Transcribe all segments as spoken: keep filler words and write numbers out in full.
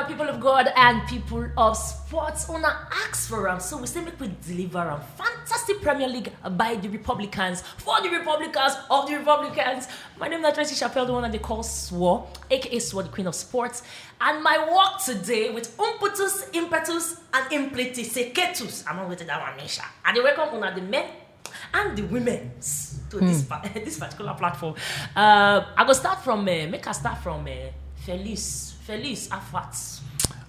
People of God and people of sports, una ask for am, so we say make we deliver am. Fantasy Premier League by the Republicans, for the Republicans, of the Republicans. My name is Tracy Chappelle, the one that they call Swore, aka Swore, the queen of sports. And my work today with Umputus, Impetus, and Implitiseketus. I'm not waiting that one, Misha. And they welcome una the men and the women's to this, pa- this particular platform. Uh, I go start from, uh, make I start from uh, Felice. Felice Afat.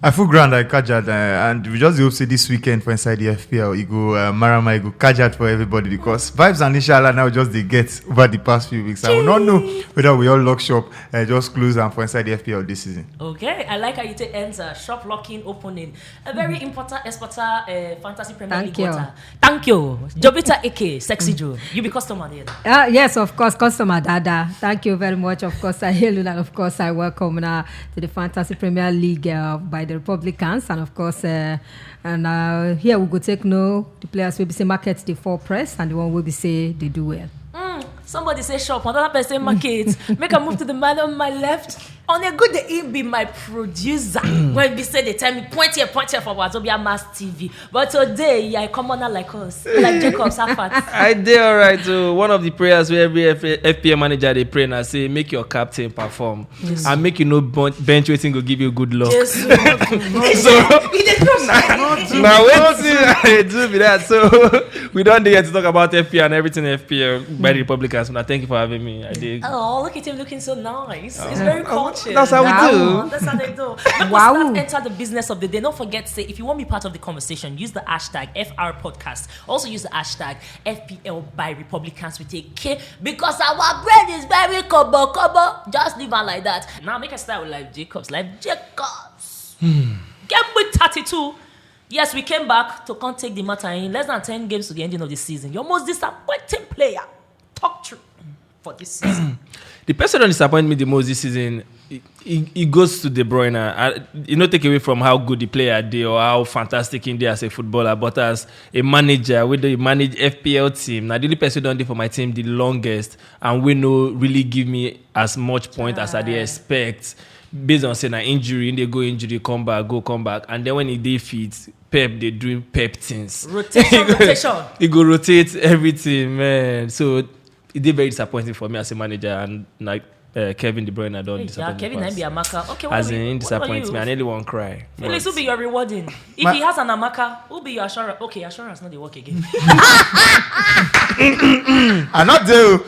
I feel grand, I catch that, uh, and we just hope say this weekend for inside the F P L, it go uh, marama, it go catch that for everybody, because vibes and inshallah now just they get over the past few weeks. I will not know whether we all lock shop, uh, just close and for inside the F P L this season. Okay, I like how you take enter shop locking opening. A very important exporter uh, fantasy Premier Thank League you. Water. Thank you, Jobita A K, Sexy Joe. You be customer there. Uh, yes, of course, customer dada. Thank you very much. Of course, I hail you, and of course, I welcome now to the Fantasy Premier League uh, by the Republicans, and of course, uh, and uh, here we go take know the players will be say market the four press and the one will be say they do well. Mm, somebody say shop, another person market. Make a move to the man on my left. On a good day, he be my producer. When we say they tell me point here, point here for Wazobia Mass T V. But today, yeah, a commoner like us, like Jacobs Afat. I dey alright o. One of the prayers where every F- FPL manager dey pray na say make your captain perform and make you no bun- bench wetin go give you good luck. Jesus. So na wetin I dey do be that. So we don dey here to talk about FPL and everything FPL by the Republicans. Una thank you for having me. I dey. Oh, look at him looking so nice. It's very cultured. That's how we Wow. do. That's how they do. Let Wow. us start enter the business of the day. Don't forget, say, if you want to be part of the conversation, use the hashtag F R podcast. Also use the hashtag F P L by Republicans with a K, because our brain is very kobo kobo. Just leave it like that. Now make a start with Live Jacobs. Live Jacobs. Game week thirty-two. Yes, we came back to come take the matter in less than ten games to the ending of the season. Your most disappointing player. Talk true for this season. The person that disappoint me the most this season, it, it, it goes to De Bruyne. I, you know, take away from how good the player dey or how fantastic he dey as a footballer, but as a manager, we dey manage FPL team. Now the only person don dey for my team the longest, and we no really give me as much point as I dey expect. Based on say na injury, he dey go injury, come back, go come back, and then when he dey fit, Pep dey do Pep things. Rotation, rotation. He go rotate everything, man. So it dey very disappointing for me as a manager, and like uh, Kevin De Bruyne don Hey, yeah, disappoint Kevin me and pass. Amaka. Okay, what As are we- in what are disappoint you? Me, I nearly wan cry. Felix, But- who be your rewarding? If My- he has an Amaka, who be your assurance? Okay, assurance not the work again. I not do.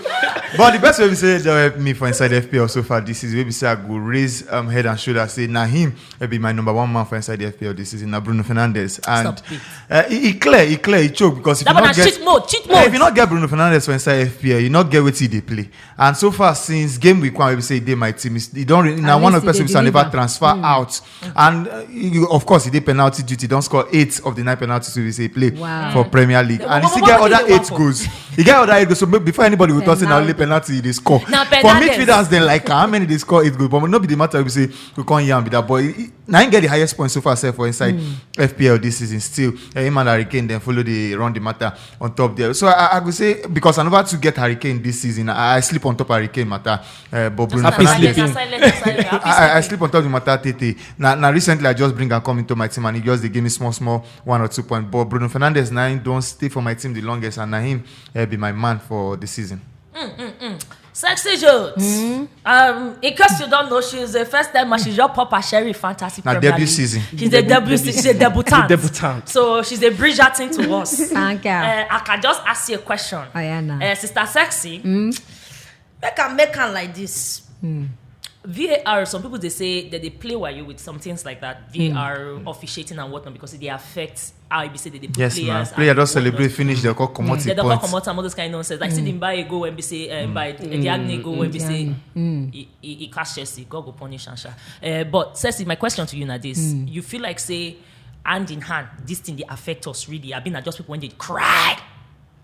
But the best way we say they help me for inside FPL so far this is where we say I go raise um, head and shoulder, say na him will be my number one man for inside the FPL this season. Now Bruno Fernandes, and Stop it. uh, he, he clear, he clear, he choke, because if That you one not na get cheat mode, cheat Yeah, if mode. you not get Bruno Fernandes for inside FPL, you not get what he dey play. And so far since game week one, we say he dey my team. He don't really, now At one least of the he person dey we never deliver. Transfer out, and uh, you, of course he dey penalty duty. Don't score eight of the nine penalties we say he play Wow. for Premier League, Then and he what- still what- get what other do they eight want for? Goals. He get other eight goals. So maybe before anybody will talk say now only Penalty. Penalty he dey score. Now For Fernandes. Midfielders, they like how many they score eight goals, but not be the matter. We say we can't hear be that boy. He- Now he get the highest points so far sef for inside FPL this season. Still, uh, him and Harry Kane then follow the run the matter on top there. So I, I go say because I never to get Harry Kane this season, I, I sleep on top Harry Kane matter. Uh, but Bruno Happy Fernandes, sleeping. Silent, silent, silent. I, I, I sleep on top of the matter tete. Now, now recently I just bring and come into my team and he just they give me small, small one or two points. But Bruno Fernandes now he don't stay for my team the longest, and now him uh, be my man for the season. Sexy Jones. Um, in case you don't know, she's a first time, she's your Papa Sherry Fantasy Now Premier debut League. Season. She's a debut. She's a debutant. Debutant. So she's a Bridgerton to us. Thank you. Uh, I can just ask you a question. Oh, yeah, nah. Uh, Sister Sexy, make a make am like this. VAR, some people they say that they play while you with some things like that. VAR officiating and whatnot, because they affect how you say that they put Yes, man. players. Player and just whatnot. Celebrate, finish the call, come out They the don't points. Come out and all those kind of nonsense. Like see the Mbaye go when we say uh, by the Diagne go when we say he, he, he catch Chelsea. God go punish Ansha. Uh, but Ceci, my question to you now this: you feel like say hand in hand, this thing they affect us really? I mean, I just people when they cry.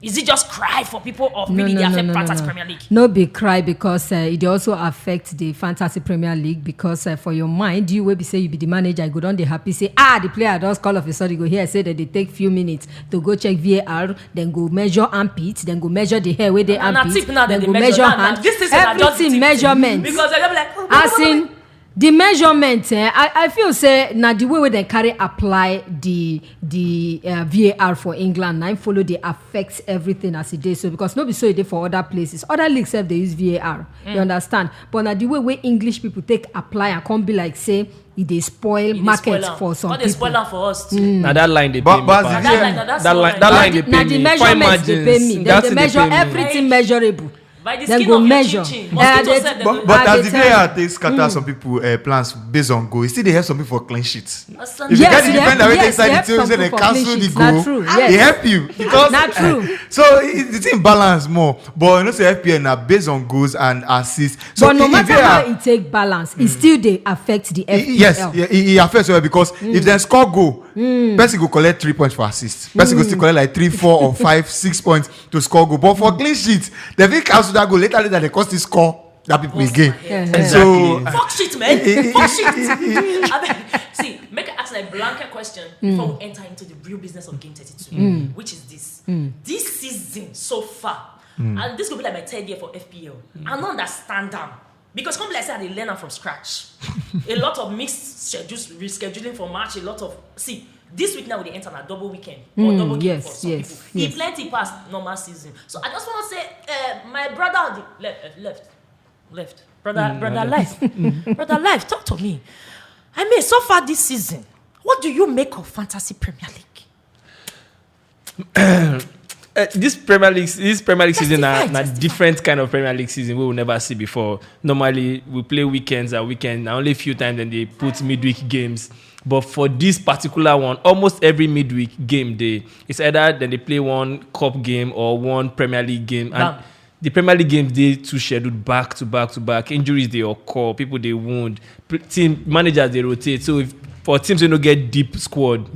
Is it just cry for people of really they affect Fantasy Premier League? No be cry because uh, it also affect the Fantasy Premier League because uh, for your mind, you will be say you be the manager, you go down the happy say ah the player does call of a sudden go here say that they take few minutes to go check VAR, then go measure armpit, then go measure the hair where they And na armpit, tip now then they go measure. Measure Now, now, hand, this is na just everything tip. Measurement. Because they're like, oh, As in, The measurement, eh, I, I feel say na the way wey dem carry apply the the uh, V A R for England na im follow dey affect everything as e dey so, because no be so e dey for other places. Other leagues sef dey use V A R, you understand? But na the way wey English people take apply and come be like say e dey spoil market for some people. Come dey spoil am for us too. Na that line dey pay me pass. That line dey pay me. Fine margins. Dem dey measure everything measurable. By the skin of your chin chin. Mosquito sef dem go. But as the V A R take scatter some people uh, plans based on goal, e still dey help some people for clean sheets. If you get the defender wey dey inside the team, say dem cancel the goal, e help you because na true. So the thing balance more. But you know say F P L na based on goals and assists. So but no matter how e take balance, e still dey affect the F P L. Yes, e affect well because if dem score goal, person go collect three points for assist. Person go still collect like three, four or five, six points to score goal. But for clean sheet, dem fit cancel that goal later. Later dem come still score that people again. So fuck shit, man. Fuck shit. See, make I ask a blanket question before we enter into the real business of Game thirty-two, which is this. This season so far, and this go be like my third year for F P L. I no understand am. Because come be like say I dey learn am from scratch. A lot of mixed schedules, rescheduling for match, a lot of, see, this week now we dey enter na double weekend or double game for some people. E plenty pass normal season. So I just wan say, uh, my brother on the left, left, left, brother, brother life, brother life, talk to me. I mean, so far this season, what do you make of Fantasy Premier League? Uh, this Premier League, this Premier League season na, na different kind of Premier League season we will never see before. Normally, we play weekends and weekend. Na only few times then they put midweek games. But for this particular one, almost every midweek game day, it's either then they play one cup game or one Premier League game. And the Premier League games dey too scheduled back to back to back. Injuries dey occur, people dey wound, team managers dey rotate. So if for teams wey no get deep squad,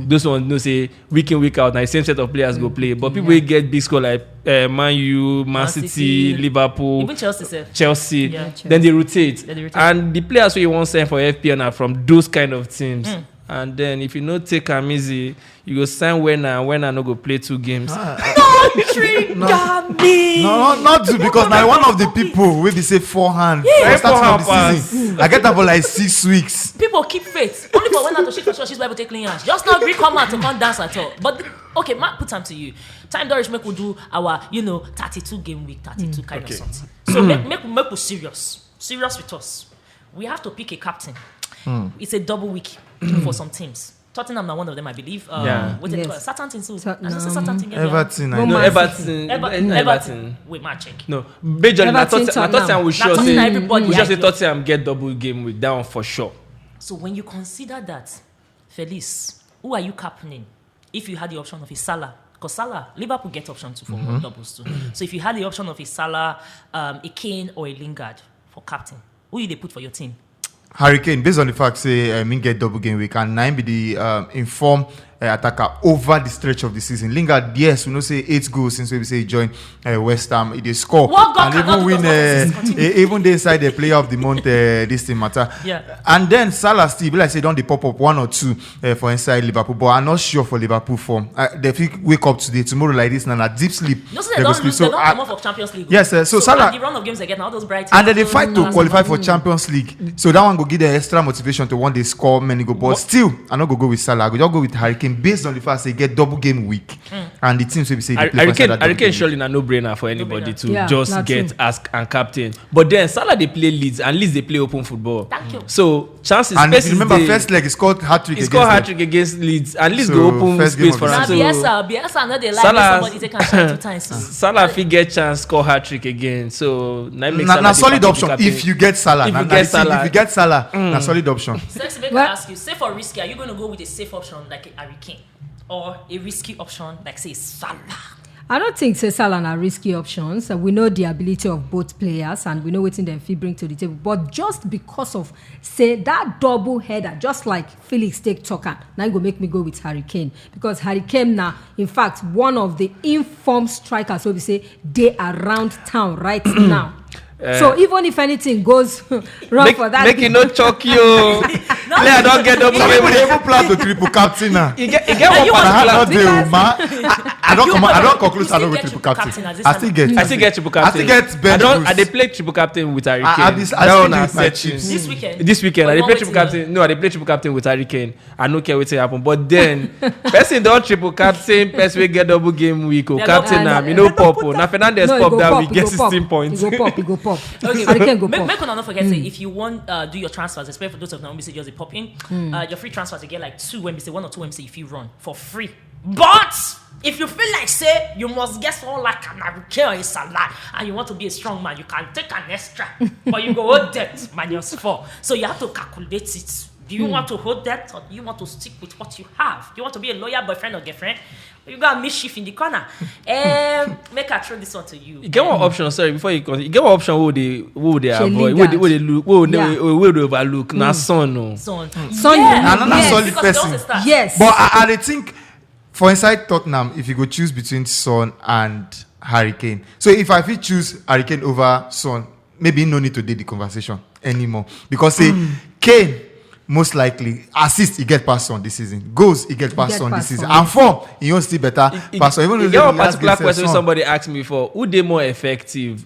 those ones know say week in week out na the same set of players go play. But people wey get big squad like uh, Man U, Man City, Liverpool, even Chelsea, Chelsea, then they rotate. And the players wey you wan sign for F P L na from those kind of teams. And then if you no take am easy, you go sign when and when I no go play two games. No trigger me. No, not do because na one of the people wey be say forehand for starting of the season. I get am for like six weeks. People keep faith. Only for when I to shit for sure, she's Bible take clean hands. Just not gree come out to come dance at all. But okay, Mark, put am to you. Time don reach make we do our, you know, thirty-two game week, thirty-two kind of something. So make make make we serious, serious with us. We have to pick a captain. It's a double week for some teams. Tottenham na one of them, I believe. Um, yeah. What they call Southampton too. I don't say Southampton get Everton. I know Everton. Everton. Everton. Wait, my check. No, majorly na Tottenham. Tottenham we sure say we sure say Tottenham get double game week, that one for sure. So when you consider that, Felice, who are you captaining? If you had the option of a Salah, because Salah, Liverpool get option too for doubles too. So if you had the option of a Salah, um, a Kane or a Lingard for captain, who you dey put for your team? Harry Kane, based on the fact say um, he get double game week and nine be the um, inform uh, attacker over the stretch of the season. Lingard, yes, we know say eight goals since we say he joined uh, West Ham. He dey score and even win. Uh, even dey inside the player of the month. Uh, this thing matter. Yeah. And then Salah still be like say don dey pop up one or two uh, for inside Liverpool, but I'm not sure for Liverpool form. Uh, they fit wake up today, tomorrow like this, na na deep sleep. No, so they, they don't, so they don't come off of Champions League. Yes, uh, so, so Salah. The run of games again, all those bright. And then they fight to qualify for Champions League, so that one go give them extra motivation to one day score many goals. But still, I no go go with Salah. I go just go with Harry Kane based on the fact say he get double game week. Mm. And the teams wey be say they play Harry Kane, Harry Kane surely na no brainer for anybody to just get as and captain. But then Salah dey play Leeds and Leeds dey play open football. Thank you. So chances and if you remember first leg he scored hat trick. He scored hat trick against Leeds and Leeds go open space for am. So Bielsa, Bielsa no dey like somebody take am shot two times. Salah fit get chance score hat trick again. So na make Salah na solid option if you get Salah. If you get Salah, na solid option. Sexy, make I ask you, say for risky, are you going to go with a safe option like Harry Kane? Or a risky option like say Salah? I don't think say Salah na risky options. Uh, we know the ability of both players and we know wetin dem fit bring to the table. But just because of say that double header, just like Felix take talk am, na go make me go with Harry Kane because Harry Kane na in fact one of the informed strikers wey be say dey around town right now. Uh, so even if anything goes wrong make, for that, make it no choke you. Player don't get double. Some people dey even plan to triple captain now. You get, you get one particular. I don't You come. I but don't you conclude. I still don't go get triple triple captain. captain as this I still time. get. I still get triple I captain. still get I Ben don't. Bruce. I dey play triple captain with Harry Kane. I, I be, I That still one do na with my setting. chips. This weekend. This weekend, But I you dey play want triple wetin? captain. No, I dey play triple captain with Harry Kane. I no care wetin happen. But then, person don triple captain, person wey get double game week, or Yeah, captain double am, captain. You know, pop. Oh. Na Fernandes No, e pop go that pop, week, e get go pop. sixteen points. E go pop, e go pop. Okay, Harry Kane go make, pop. Make una no forget say if you want uh, do your transfers, especially for those of them wey be say just dey pop in, uh, your free transfers dey get like two wey be say one or two wey be say you fit run for free. But if you feel like say you must get someone like an Harry Kane or a Salah and you want to be a strong man, you can take an extra, but you go hold debt minus four. So you have to calculate it. Do you want to hold debt, or do you want to stick with what you have? Do you want to be a loyal boyfriend or girlfriend? You got mischief in the corner. Um, make I throw this one to you. You get one option, sorry, before you continue. You get one option who they who they Shey avoid, who Lingard. they, who they look, who they, Yeah. who they overlook. Na Son, no. Son. Son, Yeah. Another yes. Solid Because person. They also start. Yes. But I, I dey think for inside Tottenham, if you go choose between Son and Harry Kane, so if I fit choose Harry Kane over Son, maybe no need to dey the conversation anymore, because say Kane most likely assist he get pass Son this season, goals he get pass Get Son pass this season, Son. And four he don still better You, pass Son. Even you though get the one last particular game question Son- somebody asked me before. Who they more effective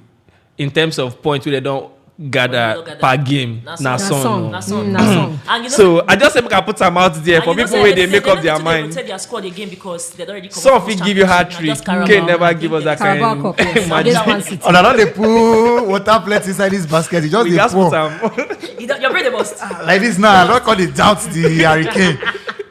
in terms of points where they don't gather Don't gather. Per game? Na Na Son. Son. Son. No. Na Son. Mm, na Son. And you know, So I just say make I put am out there and for you know people say where they, they make they up their don't need to mind. Rotate their squad again because they don't already come Some from fit first give you championship, hat na trick. Just Carabao Kane never Cup. Give us that Carabao kind. Cup, yes. Imagine. Against Man City. And I don dey put water plenty inside this basket. You just We dey gats put pour. am. You don't- Your brain dey bust. Like this now, I don't call it doubt the Harry Kane.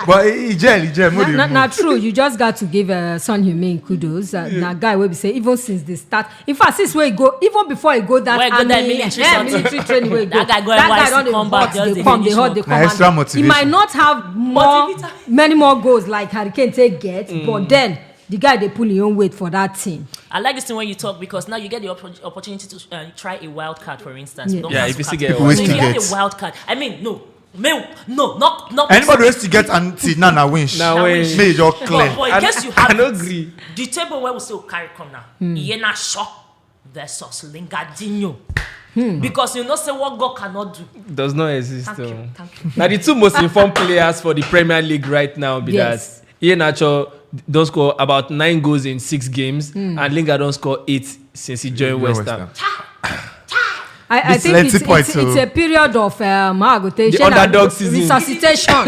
But he gel, he gel. Na, na, na true. You just got to give uh, Son Heung-min kudos. Uh, Na guy wey be say even since the start. In fact, since wey he go, even before he go that Wey he go that army, military eh, something. Military training wey he go. That guy go That N Y C guy don dey come hot, back, just dey dey come, dey finish hot, up. dey Na come. extra And motivation. He might not have more, Motivita- many more goals like Harry Kane take get, but then the guy dey pull his own weight for that team. I like this thing when you talk because now you get the oppor- opportunity to uh, try a wild card, for instance. Yeah. You don't Yeah, have if to you still captain. get a wild So if you card. have a wild card, I mean, no, no, no, not not Anybody wey still get anti now na win. Na win. May e just clear. But, but in I- case you I have no it, agree. The table where we still carry come now, Iheanacho versus Lingardinho. Because you know say what God cannot do. Does not exist. Thank Oh. You, thank you. Now the two most informed players for the Premier League right now be Yes. That Iheanacho don score about nine goals in six games, and Lingard don score eight since he joined West Ham. I, I This think plenty it's, points, it's, it's so- a period of um, how I go tell you, The shey na underdog season. Resuscitation.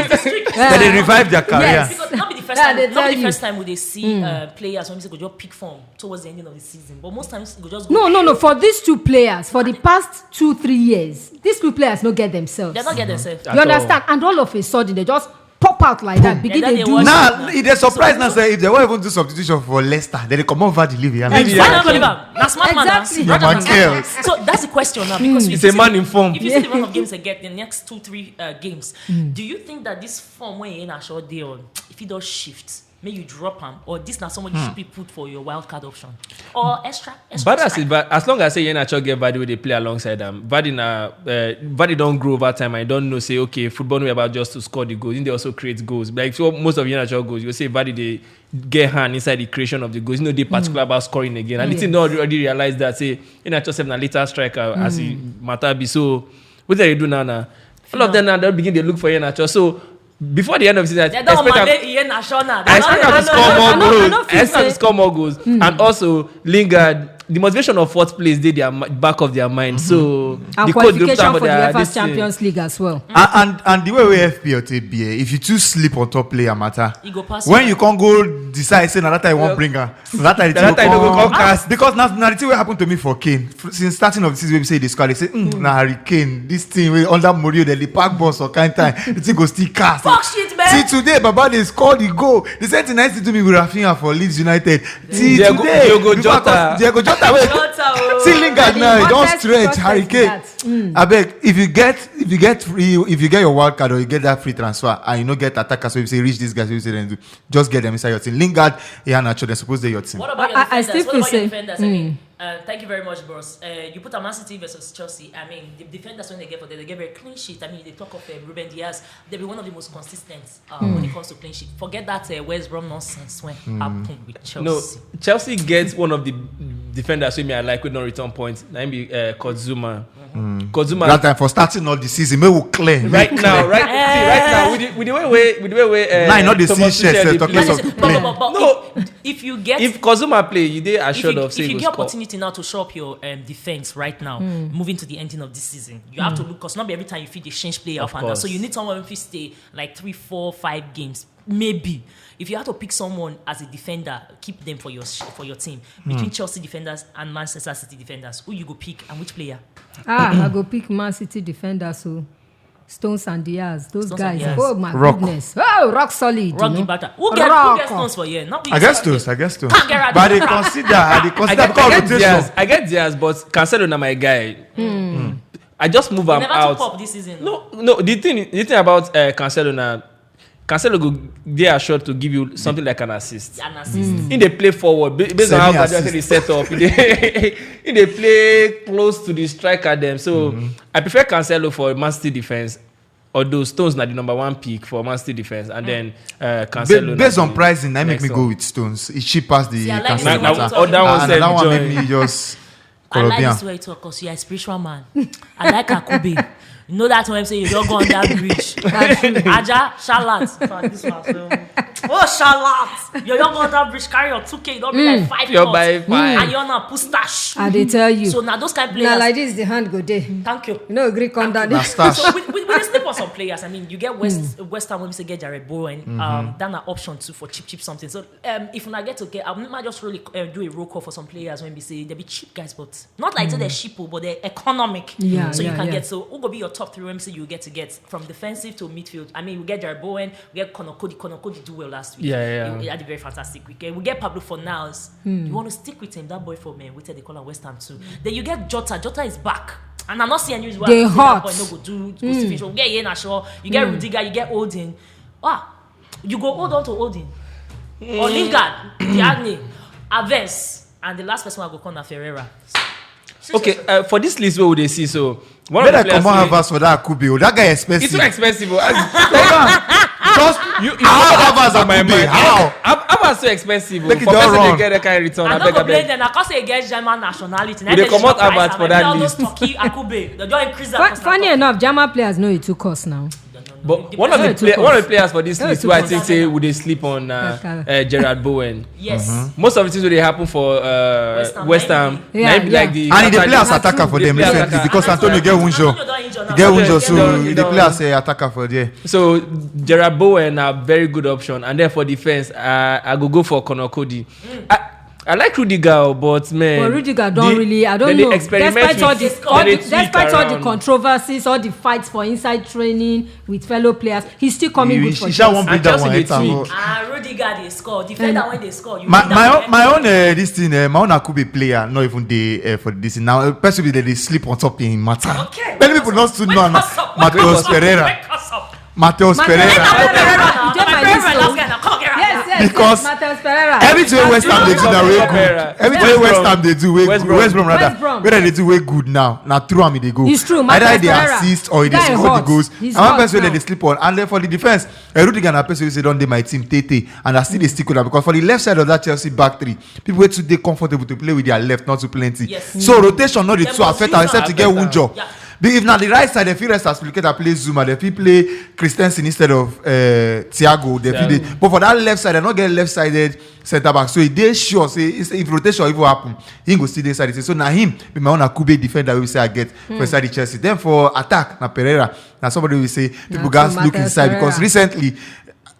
Then they revive their career. Yes. Because not be the first Yeah, time, they not tell be the you. First time we they see uh, players when we go just pick form towards the end of the season, but most times we go just go No, no, no. For these two players, for the past two, three years, these two players no get themselves. They don't get themselves. You At all. Understand? And all of a sudden, they just pop out like that, begin They to don't do. watch- Now e dey surprise now say if they wan even do substitution for Leicester, they dey comot Vardy leave here. Leave here. Why not leave am? Na smart man. Na Exactly. Yeah, Roger man, Mancini. girls. So that's the question now because we It's see a man the- in form. If you see the run of games they get the next two, three uh, games, do you think that this form when Iheanacho dey on, if he does shift, may you drop him, or this now someone you should be put for your wild card option, or extra? extra But as, time? But as long as say Iheanacho get Vardy wey dey play alongside am, Vardy na uh, Vardy don grow over time and don know say okay, football no be about just to score the goals. He dey also create goals. Like so most of Iheanacho goals, you say Vardy dey get hand inside the creation of the goals. You know, dey particular about scoring again. And the team don already realize that say Iheanacho sef na later striker as e matter be. So what they do now now? All of them now they begin dey look for Iheanacho. So before the end of the season, I They don't expect am- manage Iheanacho now. I expect am to score I more know, I goals. know I expect am to fit score more goals. And also Lingard, the motivation of fourth place dey their mi- back of their mind. So And the coach dey look qualification am for the their UEFA this thing. Champions League as well. And, and and the way wey F P L take be, eh, if you too sleep on top player matter, You go pass when you. You come go decide say na that time you wan Well, bring am, na that time the na that thing time go you go come come cast. Because na na the thing wey happen to me for Kane. F- since starting of the season wey be say they score, they say mm, na Harry Kane. This thing wey under Mourinho dem dey pack balls for kind time. The thing go still cast. Fuck shit, man. Till today, Baba dey score the goal. The same thing I see do me with Raphinha for Leeds United. Till Diego- today, Diogo Liverpool- Jota. Diogo Jota wey Jota, oh. See Lingard now, he don Hottest stretch prospect Harry be Kane. That. Mm. Abeg, if you get if you get free if you get your wild card or you get that free transfer and you no get attackers wey be say reach these guys wey be say dem do, just get them inside your team. Lingard, Iheanacho, dem suppose dey your team. What about I- your I- I defenders? still What feel about your say- defenders? I mean, uh, thank you very much, boss. Uh, you put a Man City versus Chelsea. I mean, the defenders when they get for them, they get very clean sheet. I mean, they talk of uh, Ruben Dias. They be one of the most consistent uh, when it comes to clean sheet. Forget that uh, West Brom nonsense when happened with Chelsea. No, Chelsea gets one of the defenders wey me I like wey don return points. Na him be uh, Kozuma. Kozuma. That time for starting all the season, make we clear. Right now, right, see, right now, with the, with the way, way, with the way, way uh, Now you no dey Thomas see shirts, Tuchel eh, dey talking play. Some But- play. but- but- No, If you get If Kazuma play, you dey if assured you, of say if he you go get score. Opportunity now to show up your um, defense right now, moving to the ending of this season, you have to look, because not be every time you fit dey change player Of up and down. So course. You need someone who fit stay like three, four, five games. Maybe if you have to pick someone as a defender, keep them for your sh- for your team. Between Chelsea defenders and Manchester City defenders, who you go pick and which player? Ah, I go pick Man City defender, so Stones and Diaz, those Stones and guys. Diaz. Oh my Rock. Goodness. Oh, rock solid. Rock You the know? batter. Who get, who Rock. Get Stones for here? Not be I get Stones. I get Stones. Can't get But I dey Ronaldo. Consider. I dey I Consider get, because I of get rotation. Diaz. I get Diaz, but Cancelo na my guy. I just move He am never out. Took up this season. No, no. The thing, the thing about uh, Cancelo na, Cancelo go dey assured to give you something like an assist. An assist. He dey play forward ba- based on how Semi Guardiola assist. Dey set up. He dey, he dey play close to the striker dem. So I prefer Cancelo for Man City defense. Although Stones na the number one pick for Man City defense, and then uh, Cancelo. Ba- na based on the pricing, I make next me go one. With Stones. It cheap pass the See, I like Cancelo this Na- one. matter. na- other one Ah, sef another one join. Make me just I like Colombian. This way talk, because you are a spiritual man. I like Akube. You know that one say you don't go under bridge. Aja, Charlotte. In fact, this one, so, oh, Charlotte. You don't go under bridge, carry your two K, you don't be like five You're cuts. by five. And you're not pustache. I dey tell you. So now those kind of Now players. Like this, the hand go there. Thank you. You know, agree come down. Na stars. So we, we, we dey sleep on some players. I mean, you get West West Ham when we say get Jared Bowen. Um, that na option too for cheap cheap something. So um, if una get to get, I might just really uh, do a roll call for some players when we say they be cheap guys, but not like say they're cheap, oh, but they're economic. Yeah, So you yeah, can yeah. Get, so who go be your top three when we say you get to get from defensive to midfield? I mean, we get Jared Bowen, we get Conor Cody. Conor Cody do well last week. Yeah, yeah. He, he had a very fantastic week. Eh, we get Pablo Fornals. You want to stick with him? That boy for me, we tell they call him West Ham too. Then you get Jota. Jota is back, and I'm not seeing any reason why They I say hot. That boy no go do crucifixion. We get Iheanacho, you get Rudiger, you get Odin. Wow, you go hold on to Odin or Lingard, Diagne, Aves, and the last person I go call na Ferreira. Okay, uh, for this list, what would they see? So one When of I the players come on wey- Havertz for that Akube, oh, that guy It's expensive. Too expensive. Oh. Just You, you How know that Havertz on my Akube? mind. How? Hav- Havertz too expensive. Oh. Make it For don person run. To get that kind of return, I I no beg, go I blame beg. Them. I can't say get German nationality. We dey comot Havertz for that All those list. Turkey Akube, they don't increase that. Fu- Cost Funny of- enough, German players know it too cost now. But one of No, the it too play, one of cost. the players for this No, it list too who I cost. Think say we dey sleep on uh, Kaka. uh, Gerard Bowen. Yes. Most of the things wey dey happen for uh, West Ham, West Ham, maybe. Yeah, na im be yeah. like the And he dey attack- play as Attack- attacker for He them dey play as recently attacker. because Antonio get wound. Antonio don injure He now. get wound, Antonio so don- he he dey don- play as a attacker for there. So Gerard Bowen na very good option, and then for defense, uh, I go go for Conor Cody. I, I like Rudiger, but man, But Rudiger don't the- really. I don't they dey know. Experiment Despite all with- the they all dey the, tweak despite all the around. Controversies, all the fights for inside training with fellow players, he's still coming You- good for you sha Chelsea. wan bring And that Chelsea one dey enter. tweak. Oh. Ah, Rudiger dey score. Defender when they score. You My see that my one? own my own uh, this thing uh, my own Akube player not even dey uh, for this thing now. Uh, person dey dey sleep on top in matter. Okay. Many people not too know Wake na us up. Mateus Wake us up. Pereira. Wake us up. Mateus Mateus Pereira. Pereira. You get my Pereira list, last oh. guy now. Come on, get out. Yes, yes, Because yes, Mateus Pereira. Everything wey West Ham dey do na wey Pereira. good. Everything wey West West Brom. Ham dey do wey West good. Brom. West Brom rather. West Brom. Wey dem dey do wey good now. Na through am e dey go. It's true, Either e Mateus dey Pereira. Assist or e dey Guy score the hot. Goals. He's And one hot person wey now. Dem dey sleep on. And then for the defense, uh, Rudiger na person wey say don dey my team tey tey and I still dey stick with am because for the left side of that Chelsea back three, people wey too dey comfortable to play with their left not too plenty. Yes. So rotation no dey Dem too must affect use am except am. to get Affect am. Wunjo. Yeah. Be if na the right side, if he rest as Aspilicueta play Zuma, if he play Christensen instead of uh, Thiago, if he Thiago. Dey. But for that left side, I no get left-sided centre back. So e dey sure say if, if rotation even happen, he go still dey inside the team. So na him be my own Akube defender wey we say I get for inside the Chelsea. Then for attack, na Pereira. Na somebody we say people Na gats true, look Mateus inside Pereira. Because recently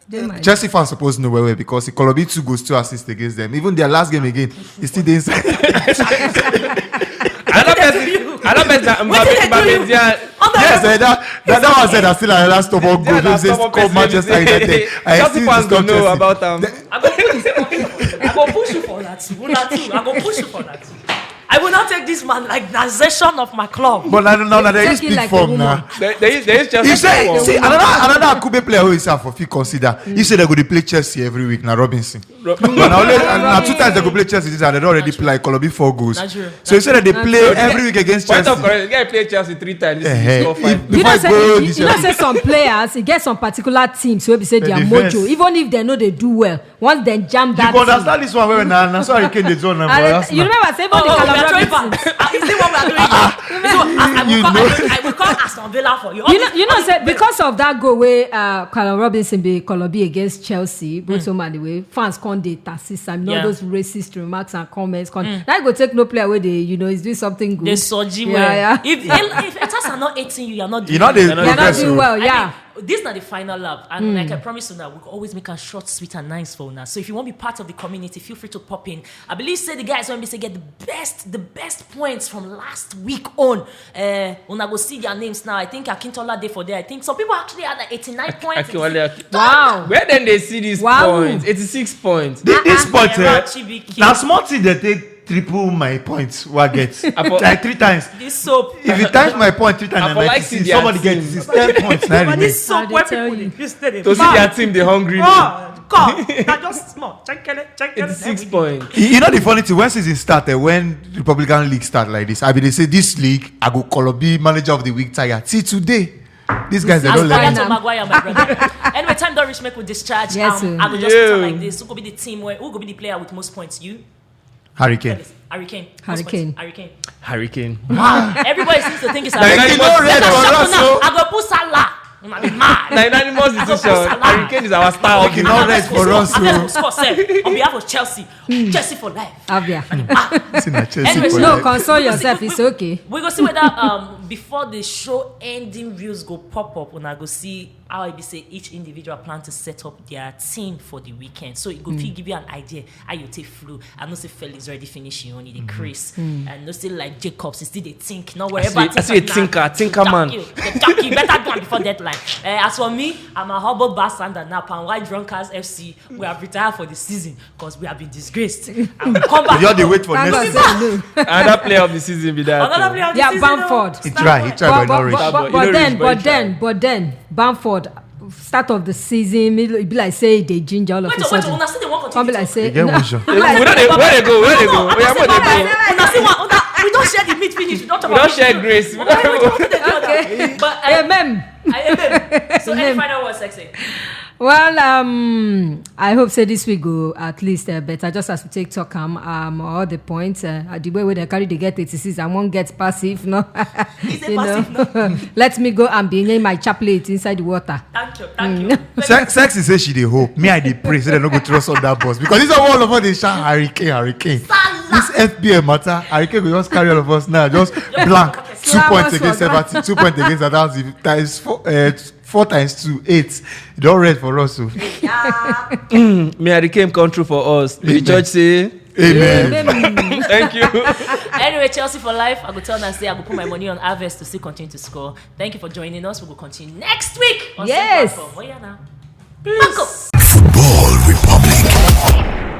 Dey my Chelsea fans suppose know well well because he Kolobi two goals, two assists against them. Even their last game again, he still dey inside. Another person, another person, na Mbappe, Mbappe Diaz. Yes, eh, that, that, that one said I still another stubborn goal. Yeah, They na say stubborn score person, Manchester they say. United. I Chelsea still fans go disturb know Chelsea. About am. I go push you for that. I go push you for that. I will not take this man like nation of my club. But now, now, now they Take use it big like form a now. woman. They, they, they use Chelsea You say, for- see, another another Akube player who is for fit consider. You say they go to play Chelsea every week now, Robinson. But now, only, and now two times they go play Chelsea this and they don't already play Kolobi four goals. Nigeria. So you say that they play Nigeria. every week against Point of Chelsea. correction, the guy play Chelsea three times this Eh, season, eh, score five. if- You know, Before say, I go you, this you know, year. Say some players, e get some particular teams wey be say The their defense. Mojo, even if they know they do well, once they jam that, You go understand this one well now. Now so I can dey draw now for And Arsenal. You remember say even the Oh, we are Calabar throwing team. back. Ah, is it what we are doing? So, as I You will call, know. I will, I will call Stone Villa for you. You know, you know, say because of that goal where uh, Callum Robinson be Colobi against Chelsea, both home and away, fans can't dey taxi Sam. You know those racist remarks and comments. Can that go take no player where they, you know, is doing something good? They surgery well. Yeah. If if haters are not hating you, you're not doing. You know they You're not doing well. I Yeah. Mean, this is not the final lap, and like I promise you now, we can always make a short, sweet, and nice for now. So if you want to be part of the community, feel free to pop in. I believe say the guys when we say get the best, the best points from last week on. Uh, una go see their names now. I think Akintola dey for there. I think some people actually had like eighty-nine points. Akinwale Aki- Wow. Where then they see these Wow. Points? Eighty-six points. This, this Ah, point, ah, eh, Chibiki. na small thing they take triple my points. What I get for- like three times. This soap. If you times my point three times, I na for like ninety-six. see their Somebody team. gets six, ten points. Now But remain. this soap I where dey tell people you. dey use stay dey To see mad. Their team, they hungry. Me. Oh, God, that just small. Check it, check it. Eighty-six points. You you know the funny thing, when season started, when Republican League start like this, I be they say this league, I go call be manager of the week tired. See today, these guys they As don't Maria learn. To Maguire, my brother. Anyway, time don't reach, make we discharge. Yes, um, sir. I go just Yeah. Tell like this. Who could be the team where who could be the player with most points? You, Hurricane. Harry Kane. Harry Most points, Kane. Harry Kane. Hurricane. Everybody seems to think it's Like, Harry Like, Kane. you know red Now, for now, us, now, so- I go put Salah. Una be mad. Na unanimous decision. Harry Kane is our star. Okay, no red for us, I'm so- just score sef on behalf of Chelsea. Chelsea for life. Abia. See na Chelsea Anyway, for No, life. console we go yourself. see- It's we- okay. We go see whether um before the show ending reels go pop up, and I go see how I be say each individual plan to set up their team for the weekend. So it go fit give you an idea how you take flu. I know say Felix already finish him own in the crease. I know say like Jacobs, he still dey think. Not wherever see- I see a thinker, thinker man. You better do am before deadline. Uh, as for me, I'm a humble bartender now. Pan White Drunkards F C. We have retired for the season because we have been disgraced. And we come back. You all dey wait for Thank next God season. say no. Another player of the season be that. Another Oh. player of the Yeah, season, Bamford. oh. He try, he try, but, not reach. But, Star but, boy, but you then, know, but reach, then, reach, but then, Bamford, start of the season, it be like say they ginger all of Wait, a wait, sudden. una still dey wan Come be continue like to say, You get no, motion. come be like We don't dey, where they go? Where they go? Where they go? Una see one, una, we don't share the meat finish. We don't talk We don't about share it. grace. We don't share grace. Okay. But I, Amen. I, amen. So any Amen. Final word, Sexy? Well, um, I hope say this week go at least uh, better. Just as we take talk, um, um, all the points, uh, the way we dey carry they get eighty-six, I won't get passive, no. Is it passive? No. Let me go and be in my chaplet inside the water. Thank you, thank you. Sex, sexy say she dey hope. Me I dey pray say they no go throw us on that bus because this is all of us dey shout Harry Kane, Harry Kane. This F P L matter, Harry Kane go just carry all of us now. Just blank. Two Slam points us against for Everton, two points against Everton. Times four, uh, four times two, eight. They don't red for us. So. Me, I came come true for us. May the church say, Amen. Thank you. Anyway, Chelsea for life. I go tell them say I go put my money on Alves to still continue to score. Thank you for joining us. We will continue next week on Yes. Same platform. Oh yeah, now. Peace.